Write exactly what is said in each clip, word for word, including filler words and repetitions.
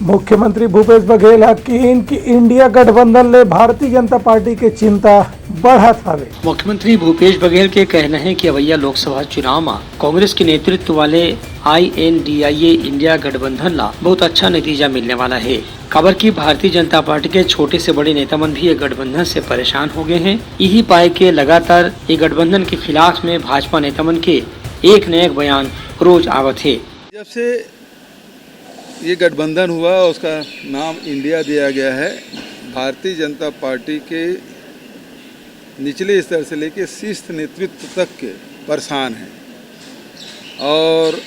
मुख्यमंत्री भूपेश बघेल ह किहिन कि इंडिया गठबंधन ले भारतीय जनता पार्टी के चिंता बढ़त हवे। मुख्यमंत्री भूपेश बघेल के कहना है कि अवैया लोकसभा चुनाव में कांग्रेस के नेतृत्व वाले आईएनडीआईए इंडिया गठबंधन ला बहुत अच्छा नतीजा मिलने वाला है, काबर कि भारतीय जनता पार्टी के छोटे से बड़े नेता मन भी ये गठबंधन से परेशान हो गए हैं। यही पाए के लगातार ये गठबंधन के खिलाफ में भाजपा नेता मन के एक न एक बयान रोज आवत है। जब से ये गठबंधन हुआ, उसका नाम इंडिया दिया गया है, भारतीय जनता पार्टी के निचले स्तर से लेकर शीर्ष नेतृत्व तक के परेशान हैं। और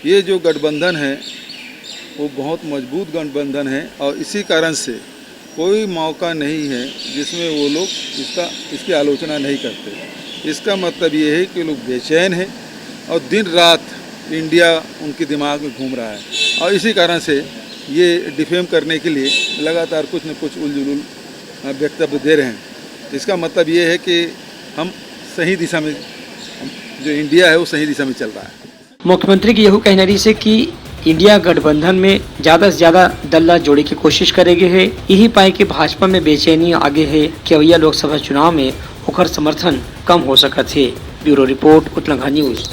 ये जो गठबंधन है, वो बहुत मजबूत गठबंधन है और इसी कारण से कोई मौका नहीं है जिसमें वो लोग इसका इसकी आलोचना नहीं करते। इसका मतलब ये है कि लोग बेचैन हैं और दिन रात इंडिया उनके दिमाग में घूम रहा है और इसी कारण से ये डिफेम करने के लिए लगातार कुछ न कुछ उलझुलुल वक्तव्य दे रहे हैं। इसका मतलब ये है कि हम सही दिशा में, जो इंडिया है वो सही दिशा में चल रहा है। मुख्यमंत्री के यहू कहना रहिस हे कि इंडिया गठबंधन में ज्यादा से ज्यादा दल ला जोड़े के कोशिश करे गे हे। यही पाए कि भाजपा में बेचैनी आगे हे कि अवैया लोकसभा चुनाव में ओकर समर्थन कम हो सकत हे। Bureau report, Utlangha news.